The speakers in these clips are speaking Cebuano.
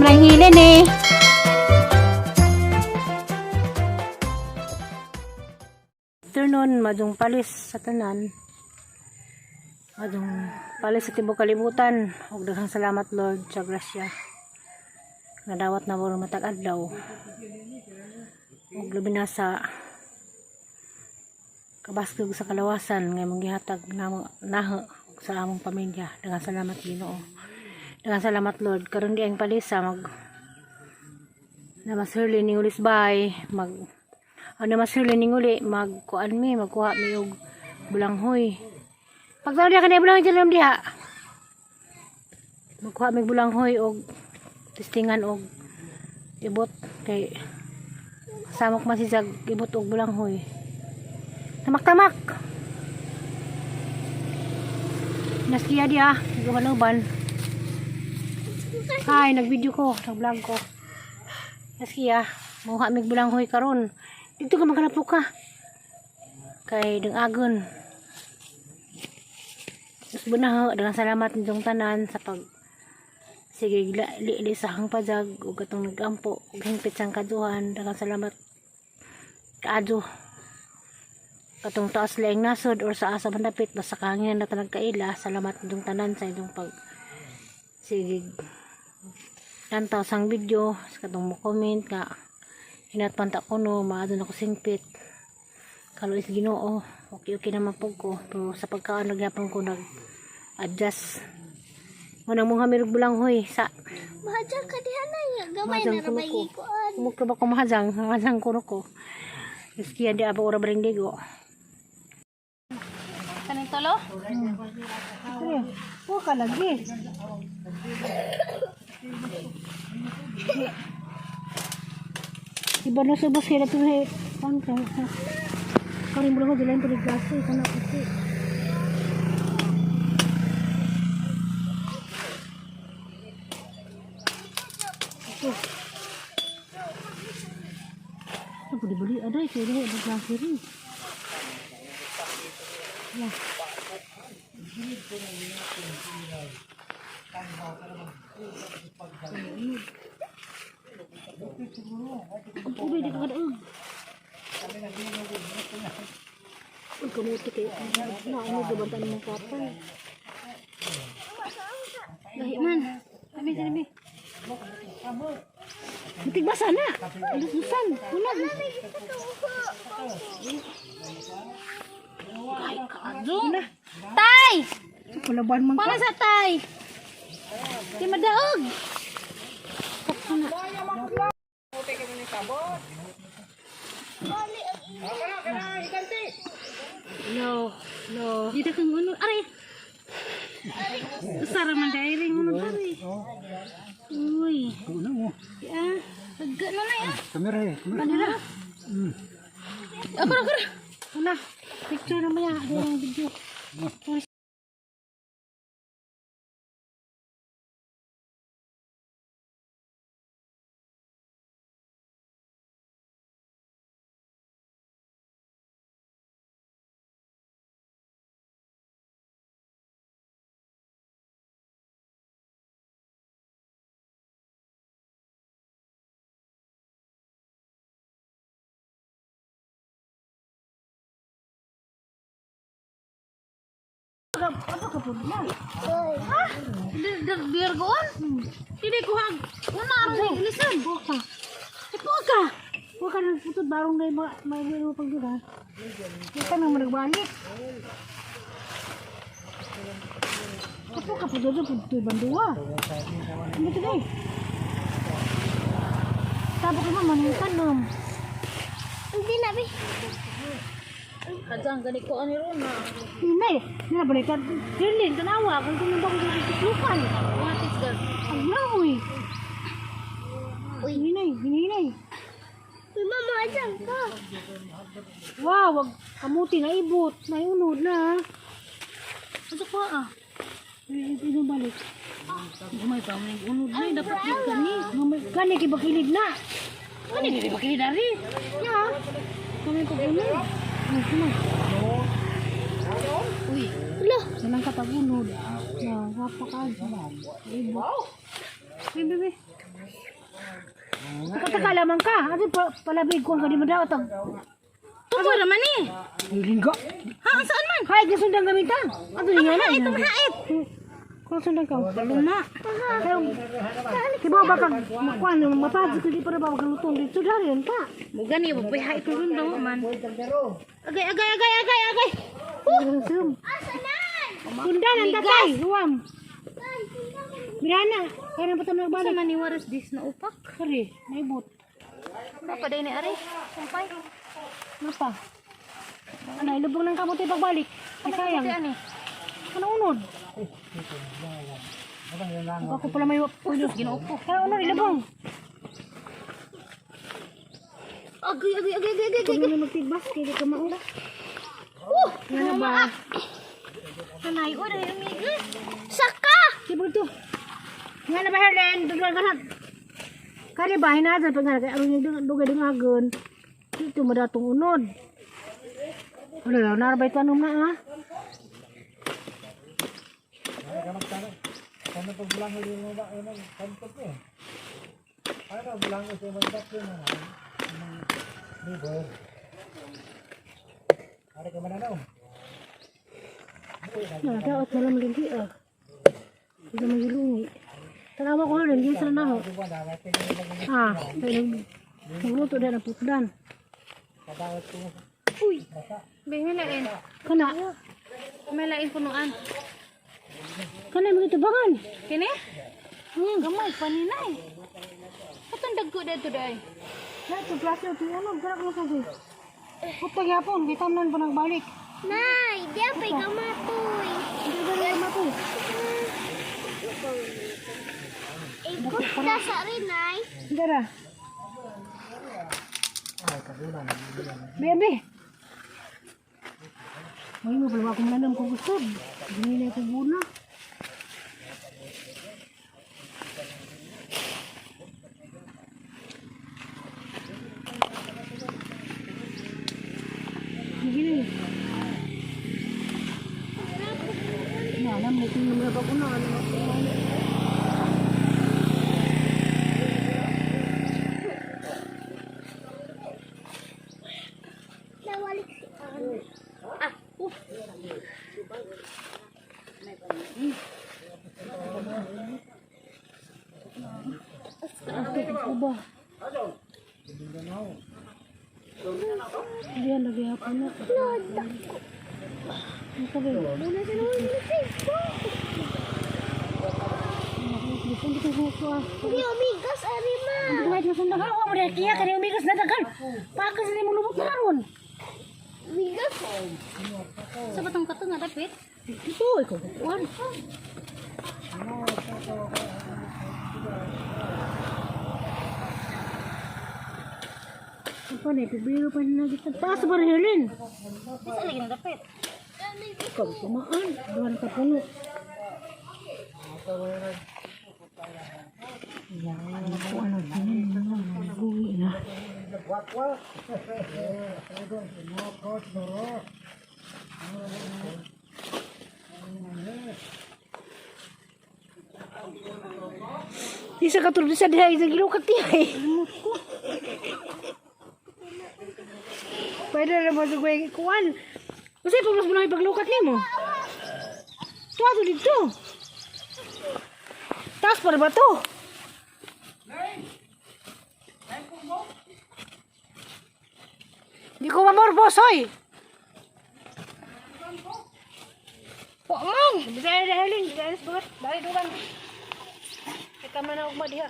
Sobrang hilin eh. Afternoon, madung palis sa tanan. Madung palis sa tibok kalibutan. Ug daghang salamat, Lord, sa grasya. Nadawat na mo matag adlaw. Ug labi na sa kabaskog sa kalawasan nga imong gihatag namo naho ug sa among pamilya. Daghang salamat, Ginoo. Daghang salamat, Lord. Karon di ang palisa mag na mas ning ulis bay mag ano mas ning uli magkuan mi, magkuha mi og bulanghoy. Pagtaon diha kanay bulanghoy dyan diha. Magkuha mi og bulanghoy og testingan og ibot kay samok man si jag ibot og bulanghoy. Tamak-tamak. Naskiya diha, gumanuban. Hi, nag-video ko, nag-vlog ko. Naskiya, muha mig bulanghoy karon. Dito ka magkanapo ka. Kay dangagon. Usbo na ho, daghang salamat ninyong tanan sa pag sige li, li sa hang pajag ug katong nagampo ug hingpit sang kaduhan. Daghang salamat kaadyo katong taas laing nasod or sa asa mandapit, basta kahanginan na tanag kaila. Salamat ninyong tanan sa inyong pag sige lantaw sang video sa katong mo comment nga hinat panta ko no maadto na ko singpit kaluoy sa Ginoo. Okay, okay naman po ko, pero sa pagkaon nagyapon ko nag adjust mo nang mga mirog bulanghoy sa Mahajang ka diha na nga. Gamay Mahajang na kuno ramay ko. ikuan. Kumukro ba ko mahajang mahajang kuno ko. Miski di aba ora bareng ligo. Kaning tulo? Oh, ka lagi. Iba na sa bus kaya ito eh. Pang ka. Karin mo lang ko dila yung tulig-gaso. Ikaw na kasi. Ito. Ito pwede bali. Aday, kaya dahil ibang klase rin. Yeah. Ang tubig, di ka kadaog. Uy, kamuti kayo. Na, ano, gabantan mong kapal. Gahi man. Abi abi. Matigbasa na. Alususan. Unag. Zoom. Tay! Palaban man Para ka. sa tay. Di madaog. No, no. Dito kang unod. Aray. Usara man dai ring unod aray. Uy. Ano mo? Ya. Agak na na ya. Kamera eh. Kamera. Kanila. Ako ako. Una. Picture na maya. Ada yung video. Dirgoon? Hindi ko hag. Una aron ilisan. Buka. Ipo ka. Buka ng putod barong na may may pag dura. Kita nang magbalik. Kapo ka po doon putod bandua. Ano ito eh? Tabo ka man yung tanom. Hindi na, bi. Kajang gani ko ani ron na. Hindi. Hindi na balikan. Dirlin, tanawa. Kung tumimba ko sa tuklukan. What is that? Ang namoy. Uy. Hinay, hinay. Uy, mama, mahajang ka. Wow, wag kamuti na ibot. Naiunod na. Ano ko ah? Ito balik. Gumay pa mo unod na dapat gyud kani. Mamay, gani kay bakilig na. Kani dili ba kini dari? Ya. Kami pag-unod. Ay, sino? Uy, Ulo. Walang katagunod. Na, napaka. Ibot. Ay, bebe. Nakataka lamang ka. Ano pa palabig ko ang kadi mo daw tag. Tubo naman eh. Lingga. Ha, ang saan man? Hay gisundang gamita. Ano niya na? Ito mahait. Kung sundan ka. Luma. Kibaw ba kag makuan mapad ko di para ba maglutong dito dari pa. Muga ni baboy hait ron daw man. Agay, agay, agay, agay, agay. Sum. Sundan ang tatay, huwam. Mirana, kaya na pa tayo Sa nagbalik. man ni waras dis na upak. Sorry, naibot. Ba pa ni ari. Sumpay. Ano pa? Ano, ilubong ng kamote pagbalik. Ay, sayang. Ano ani? Ano unod? Ako pala may ulo. Ginoo ko. Ano unod, ilubong. Agay, agay, agay, agay, agay. Kung na magtigbas, kaya ka maula. Ano ba? Anay, oray amigas. Saka! Sibol to. Nga na ba, Helen? Dugay ka na. Kani ba, hinadal pa nga. Kaya aron yung dugay dungagon. Dito madatong unod. Wala na, narabay tanong na ah. Na, daot na lang lagi ah. Hindi magilungi. Tanawa ko rin, di sa na ho. Ah, nagluto din ang putdan. Uy. Be, may lain. Kana, May lain punuan. kana mga tubangan. Kini? Gamay pa ni nay. Katong dagko dito day. Na, ito klase ito ano, gara ko sa di. Puta gyapon, kita man pa nagbalik. Nay, di apay gamatoy. Hindi ba na mato? Ikot ka sa rin, Nay. Dara. Bebe. May mo pala akong nanam kung gusto. Hindi na ko guna. Sige na eh. Na, alam mo kung naman ako na ano ako. Nawalik si Ann. Ah, uh. Ato ko ba? Diyan lagi ako na. Ano sabi? Muna sa naman ko. Hindi ko gusto ah. Hindi umigas, ari ma. Hindi ko kahit masundan ka. Huwag mo dahil kiya ka na umigas na dagan. Pakas na mo lubot na ron. Umigas. Sa batong kato nga dapit. Ito, ikaw kukuhan. Apa na, pibiro pa na kita. Taas ba rin, Helen? Isa lagi na dapit. Ikaw, kumaan. Duhan ka puno. Ano, ano, ano, guwi na. Isa ka tulog sa dihay, sa gilukat tihay. Pwede na mo sa kuwang kuwan. Kasi pag mas mo na ipaglukat nimo. Tuwa to dito. Taas para ba to? Di ko mamorbos, hoy! Wa man. Bisaya na Helen, bisaya na sugat. Bali dugan. Ika man na ugma diha.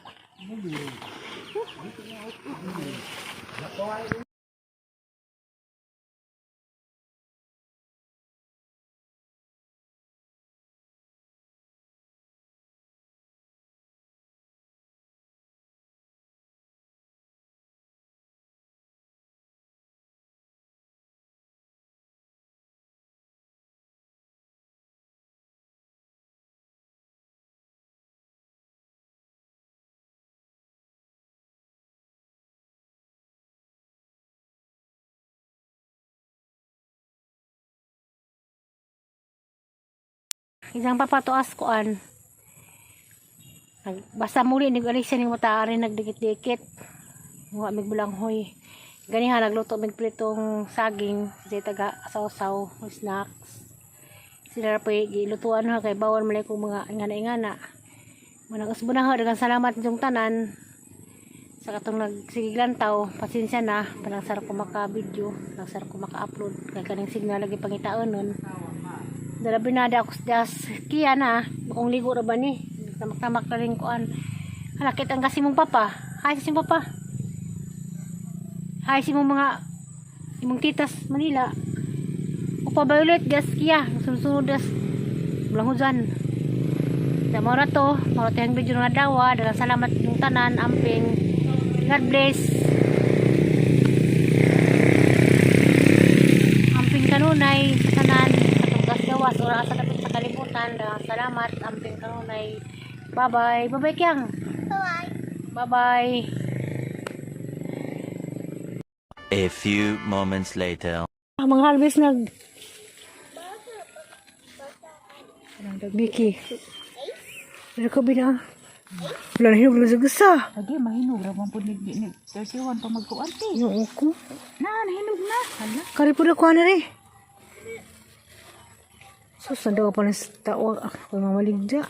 Isang papatuas kuan. Basta muli ni Alicia ning mata rin nagdikit-dikit. Wa mig bulanghoy. Ganiha nagluto mig pritong saging sa taga saw-saw snacks. Sila ra po'y gilutuan ha kay bawal malay kong mga ingana-ingana. Manang usbo na ho, daghang salamat inyong tanan. Sa katong nagsigiglantaw, pasensya na, panagsar ko maka-video, panagsar ko maka-upload, kay kaning signal lagi pangitaon nun. Dalabi na da ako sa kiya na, akong ligo ra ba ni? Tamak-tamak na rin kuan. Hala, kita ang kasi mong papa. Hi sa mong papa. Hi sa mong mga imong titas Manila. Upa Violet, gas kiya. Sunod-sunod das. Bulang hujan. Sa mao ra to, mao ra to yung video nga dawa. Daghang salamat yung tanan, amping. God bless. Amping kanunay sa tanan, katong gas gawas ora sa dapit sa kalibutan. Daghang salamat, amping kanunay. Bye-bye. Bye-bye, Kyang. Bye. Bye-bye. A few moments later. Ang mga harvest nag Vicky. Pero ko bina. Wala na hinog na sa gusa. Lagi mahinog ra man pud ni 31 pa magkuan te. Yung ko. Na nahinog na. Hala. Kari po na kuha na rin. Sus, nandaw pa ng tao. Ako mamaligda.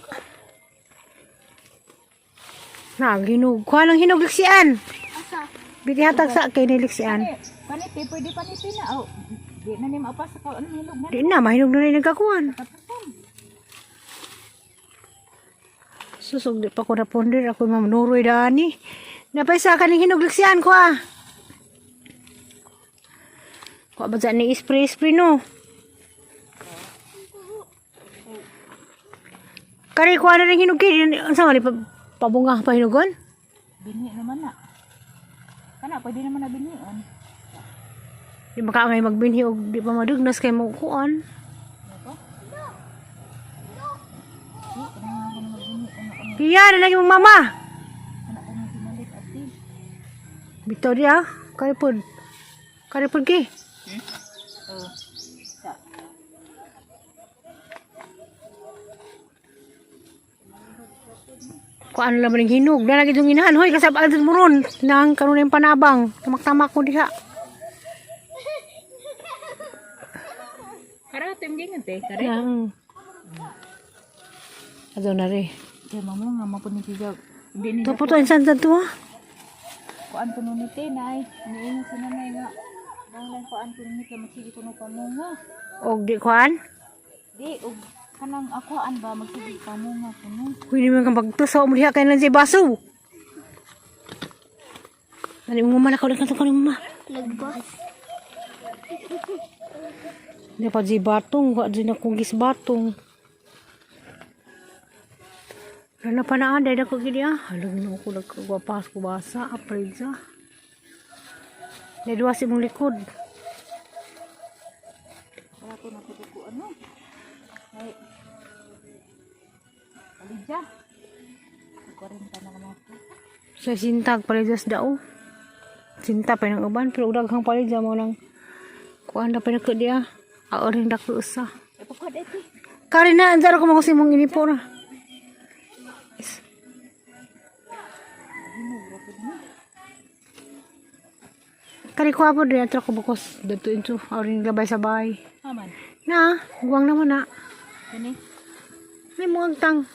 Na, hinog. Kuha ng hinog, liksian. Asa? Biti hatag sa kay ni liksian. Paniti pwede paniti na. Oh, di na ni maapasa ka ano hinog na. Di na, mahinog na rin nagkakuan. Tapusan. Susog di pa ko na ponder ako mamnuroy dani. Napay sa kaning hinog liksian ko ah. Kuha ba dyan ni spray spray no? Kari kuha na rin hinog kay unsa man ni pabunga pa hinugon? Binhi naman na. Kana pwede naman na binhion. Di maka ngay magbinhi og di pa madugnas kay mo kuan. Piya na lagi mong mama. Bitaw di ah. Karipod. Karipod ki. Oh. Sa. Kuan lang ning hinog. Na lagi dong inahan. Hoy kasab adto mo ron. Nang karon yung panabang. Tamak-tamak ko diha. Kara tem gingan te, kare. Nang. Ato na rin. Kay mamo nga mapud ni kigaw. Hindi ni Ito po to, insan to ah. kuan kuno ni te nay. Niingon sa nanay nga. Nang lang kuan kuno ni kay magsige kuno pamunga. Og di kuan. Di og kanang akuan ba magsige pamunga kuno. Uy, di man kang pagtusaw mo diha kay lang sa baso. Dali mo mama, nakaw lang ka mama. Nagbas. Di pa di batong, wa di na kong gisbatong. Wala na pa na, dahil ako gini ah. Halag na ako nagkagwapas ko basa, april sa. Dahil duwa si mong likod. Wala ko natutuko ano. Ay. Alidya. 40 na naman ko. Sa sintag palidjas dao. Sinta pa ng uban, pero daghang palidya mo nang kuan na pa na diya. Aoring dako usa. Eh pagkuan eti. Kari na, anzaro ko mga mong inipo na. Kari ko apo din, atro ko bukos. Dito into, aoring labay sa bahay. Aman. Na, guwang naman na. Kani. May muang tang.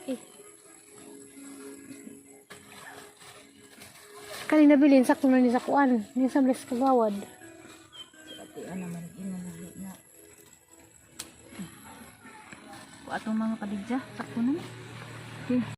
Eh. Kani nabilin, sakto na ni sa kuan. Ni sa bless kagawad. Ate ano man ina na. Ku atong mga kadigja, sakto na ni.